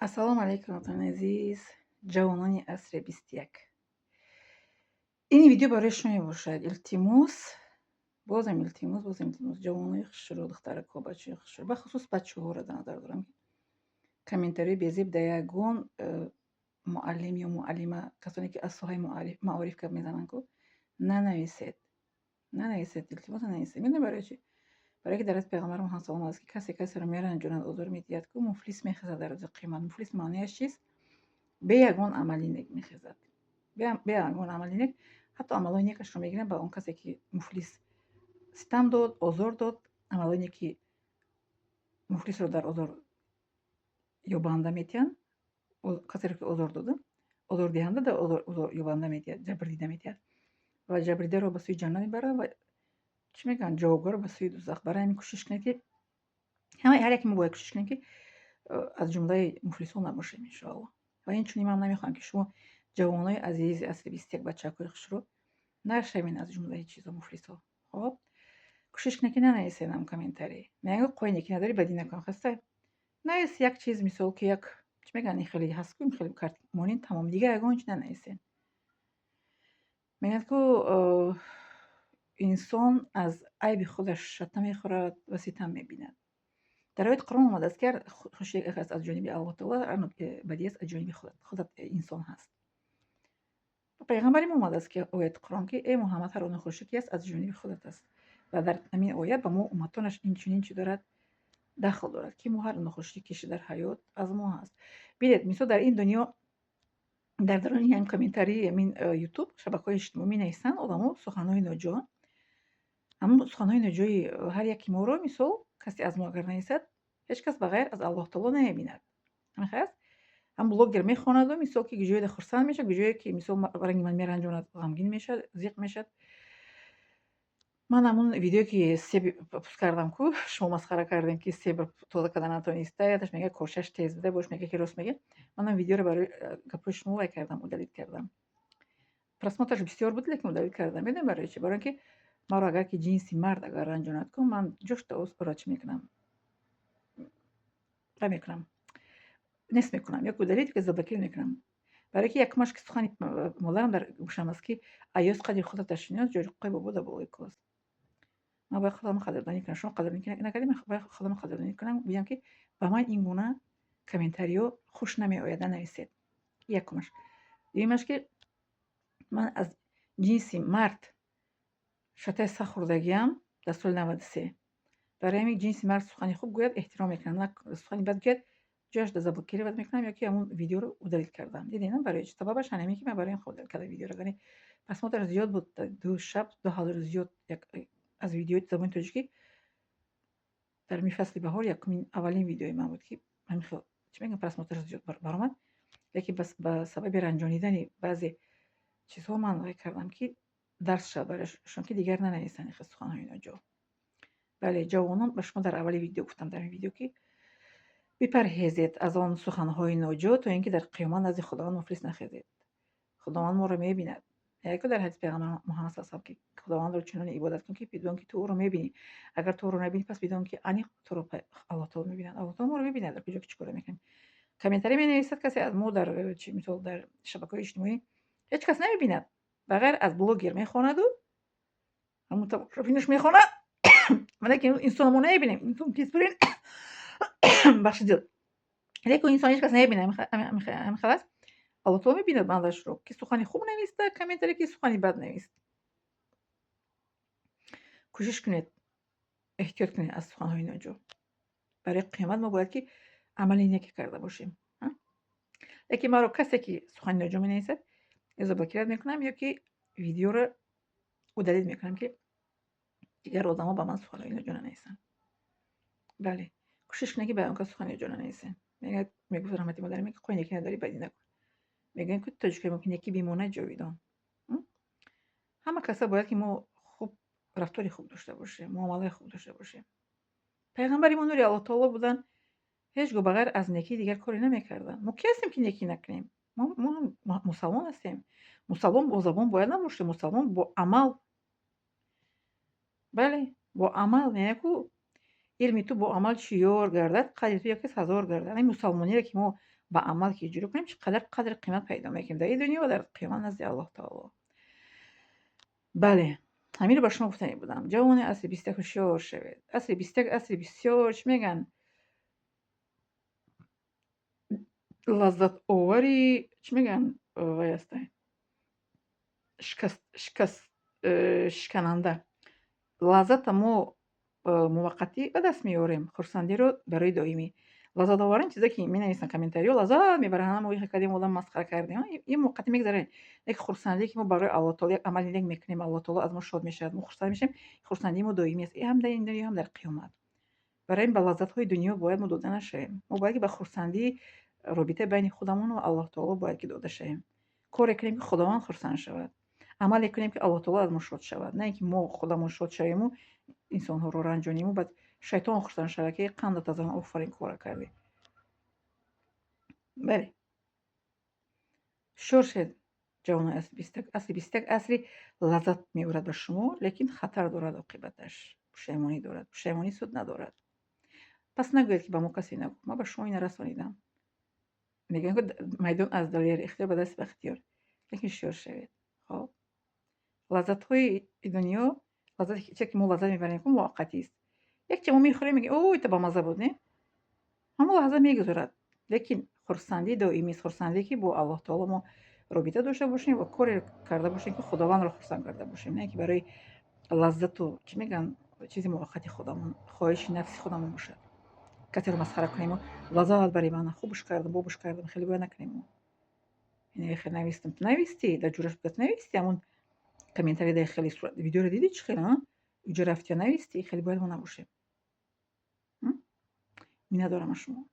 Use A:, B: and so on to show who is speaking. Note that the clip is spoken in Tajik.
A: Ассалому алайкум, ватанони азиз, ҷавонони асри 21. Ин видео барои шумо мебошад. Илтимос, бозам илтимос, бозам илтимос, ҷавонои хушрӯ, духтарако, бачаҳои хушрӯ, бахусус бачаҳоро дар назар дорам, ки комментарии безеб дар ягон муаллим ё муаллима, касоне ки аз соҳаи маориф гап мезананд ку, нанависед, нанависед, илтимос, нанависед. Медонед барои чӣ? Барое ки дар ҳадиси Паёғамбар Муҳаммад саллаллоҳу омадааст, ки касе касеро меранҷонад, озор медиҳад ку, муфлис мехезад дар рӯзи қиёмат. Муфлис маънояш чист? Бе ягон амали нек мехезад, бе ягон амали нек. Ҳатто амалҳои некашро мегиранд ба он касе ки муфлис ситам дод, озор дод. Амалҳои неки муфлисро дар озор ёбанда метиҳанд, касеро ки озор дода, озордиҳанда дар озорёбанда метиҳад, ҷабрдида метиҳад ва ҷабрдидаро ба сӯи ҷаннат мебарад ва, чӣ мегӯянд, ҷавобгарро ба сӯи дузах. Барои ҳамин кӯшиш кунед, ки ҳар яке мо бояд кӯшиш кунем, ки аз ҷумлаи муфлисон набошем, иншоалло. Ва инчунин ман намехоҳам, ки шумо, ҷавонои азизи асри 21, бачакҳои хушрӯ, нашавед аз ҷумлаи чизо, муфлисҳо. Хоб, кӯшиш кунед, ки нанависед ам комментарий. Мегӯянд, қои некӣ надорӣ, бадӣ накун. Хаста навис як чиз, мисол, ки як, чӣ мегӯянд, ин хеле ҳаст ку, хеле карт монин, тамом, дигар ягон чи нанависед. Мегӯянд ку, инсон аз айби худаш шатта мехӯрад ва ситам мебинад. Дар ояти Қуръон омадааст, ки ҳар хушие аст, аз ҷониби Аллоҳ таоло, ҳар бадӣ аст, аз ҷониби худат инсон ҳаст. Пайғамбари мо омадааст, ки ояти Қуръон, ки эй Муҳаммад, ҳар он хушӣ ки аст, аз ҷониби худат аст. Ва дар ҳамин оят ба мо умматонаш инчунин чӣ дорад, дахл дорад, ки мо ҳар нохушӣ киши дар ҳаёт аз мо ҳаст. Бинед, мисол, дар ин дунё, дар даруни ҳамин комментарии ҳамин Ютуб, шабакаҳои иҷтимоӣ менависанд одамо суханҳои ноҷо. Ҳамон суханҳои ноҷои ҳар яки моро, мисол, касе аз мо агар нависад, ҳеҷ кас ба ғайр аз Аллоҳ таоло намебинад. Ҳамин аст? Ҳам блогер мехонаду, мисол, ки ҷое хурсанд мешавад, ҷое ки, мисол, ранги ман меранҷонад, ғамгин мешавад, зиқ мешавад. Ман ҳамун видеое ки себ пуст кардам ку, шумо масхара кардем, ки себро тоза карда натониста, яташ мега, корчаш тез буда бош, мега, ки рост мега. Ман ҳам видеоро барои гапҳои шумо вай кардам, удалить кардам. Просмотраш бисёр буд, лекин удалить кардам. Медонед барои чӣ? Барои ин ки маро агар ки ҷинси мард агар ранҷонад ку, ман ҷошта ӯро чӣ мекунам, вай мекунам, нест мекунам ё удалить ё заблокир мекунам. Барои ки якумаш, ки сухани модарам дар гӯшам аст, ки аёз қадри худата шинос, ҷориқои бобо дар болои кӯҳ аст. Ман бояд худамро қадрдонӣ кунам. Шумо қадрдонӣ накардед, ман бояд худамро қадрдонӣ кунам, гӯям, ки ба ман ин гуна комментариҳо хуш намеояд, нанависед. Якумаш. Дуюмаш, ки ман аз ҷинси мард шатаи сахт хӯрдагиам дар соли 93. Барои ҳамин ҷинси мард сухани хуб гӯяд, эҳтиром мекунам, на сухани бад гӯяд, ҷояш заблокировать мекунам ё ки ҳамун видеоро удалить кардам. Дидед, барои чӣ? Сабабаш ҳамин, ки ман барои ин удалить кардам видеоро. Яъне просмотраш зиёд буд, 2 шаб 2000 зиёд аз видеои забони тоҷикӣ дар ҳамин фасли баҳор. Якумин, аввалин видеои ман буд, ки ҳамин хел, чӣ мегӯям, просмотраш зиёд баромад, лекин ба сабаби ранҷонидани баъзе чизҳо ман вай кардам, ки дарс шавад барояшон, ки дигар нанависанд ин хел суханҳои ноҷо. Бале, ҷавонон, ба шумо дар аввали видео гуфтам, дар ин видео, ки бипарҳезед аз он суханҳои ноҷо, то ин ки дар қиёмат назди Худованд муфлис нахезед. Худованд моро мебинад. Яко дар ҳадиси Паёғамбар Муҳаммад саллаллоҳу, ки Худовандро чунон ибодат кун, ки бидон, ки ту ӯро мебинӣ. Агар ту ӯро набинӣ, пас бидон, ки аниқ туро Аллоҳ таоло мебинад. Аллоҳ таоло моро мебинад, дар куҷо ки чӣ коро мекунем. Комментарий менависад касе аз мо дар чи, мисол, дар шабакаҳои иҷтимоӣ, ҳеҷ кас намебинад, ба ғайр аз блогер мехонаду ҳамун тамошобинаш мехонад, валекин инсонро мо намебинем. Инсон кист? Бахши зиёд, лекин инсон ҳеҷ кас намебинад. Ҳамин хел аст. Аллоҳ таоло мебинад бандашро, ки сухани хуб нависта комментарий, ки сухани бад навист. Кӯшиш кунед, эҳтиёт кунед аз суханҳои ноҷо. Барои қиёмат мо бояд ки амали неке карда бошем. Лекин маро касе ки сухани ноҷо менависад, ё заблокировать мекунам, ё ки видеоро удалить мекунам, ки дигар одамо ба ман суханҳои ноҷо нанависанд. Бале, кӯшиш кунед, ки ба он кас сухани ноҷо нанависед. Мегӯяд, мегуфт раҳмати модарам, ки қои некӣ надорӣ, бадӣ накун. Мегӯянд ки тоҷикои мо, ки некӣ бимонад ҷовидон. Ҳама каса бояд ки мо хуб рафтори хуб дошта бошем, муомалаи хуб дошта бошем. Пайғамбари мо нури Аллоҳ таоло буданд, ҳеҷ гоҳ ба ғайр аз некӣ дигар коре намекарданд. Мо ки ҳастем, ки некӣ накунем? Мо мусалмон ҳастем. Мусалмон бо забон бояд набошем, мусалмон бо амал. Бале, бо амал. Яъне ку Илми ту бо амал чӣ ёр гардад, қадри ту як кас ҳазор гардад. Ҳамин мусалмониро, ки мо ба амал ки иҷро кунем, чӣ қадар қадри қимат пайдо мекунем дар ин дунё ва дар қиёмат назди Аллоҳ таоло. Бале, ҳаминро ба шумо гуфтанӣ будам. Ҷавони асри 21, ҳушёр шавед. Асри 21 асри бисёр, чӣ мегӯянд, лаззатовари, чӣ мегӯянд, вай ҳастай, шикананда. Лаззата мо муваққатӣ ба даст меорем, хурсандиро барои доимӣ. Лаззатоварин чизе, ки менависанд комментариҳо, лаззат мебаранд: мо иха кардем, одам масхара кардем. Ин муваққатӣ мегзарад. Лекин хурсандие, ки мо барои Аллоҳ таоло як амали нек мекунем, Аллоҳ таоло аз мо шод мешавад, мо хурсанд мешавем, хурсандии мо доимӣ аст, ҳам дар ин дунё, ҳам дар қиёмат. Барои ин ба лаззатҳои дунё бояд мо дода нашавем. Мо бояд ки ба хурсандии робитаи байни худамон ва Аллоҳ таоло бояд ки дода шавем. Коре кунем, ки Худованд хурсанд шавад, амале кунем, ки Аллоҳ таоло аз мо шод шавад, на ин ки мо худамон шод шавему инсонҳоро ранҷониму, баъд шайтон хурсанд шавад, ки қанда тазан, офарин, кора кардӣ. Бале, ҳушёр шавед, ҷавонони асри 21. Асри 21 асри лаззат меорад ба шумо, лекин хатар дорад, оқибаташ пушаймонӣ дорад. Пушаймонӣ суд надорад. Пас нагӯед, ки ба мо касе нагуфт. Ман ба шумо ина расонидам. Мегӯянд, ки майдон аз далер, ихтиёр ба дасти бахтиёр, лекин ҳушёр шавед. Хоб, лаззатҳои дунё, лаззате, ки мо лаззат мебарем, ку муваққатист. Якча мо мехӯрем, мегӯем: «Ой, та бамазза буд», не? Ҳамон лаҳза мегузарад, лекин хурсандии доимист хурсандие, ки бо Аллоҳ таоло мо робита дошта бошем ва коре карда бошем, ки Худовандро хурсанд карда бошем, не ки барои лаззату, чӣ мегӯянд, чизи муваққати худамон, хоҳиши нафси худамон бошад, касеро масхара кунему лаззат барем: «Ана, хубш кардам, бобуш кардам». Хеле бояд накунем. Хеле навистам, навистӣ, дар ҷураш буд, навистӣ. Ҳамон комментарий дар хеле видеоро дидӣ, чӣ хел иҷо рафтия, навистӣ. Хеле бояд мо набошем. Миннатдорам аз шумо.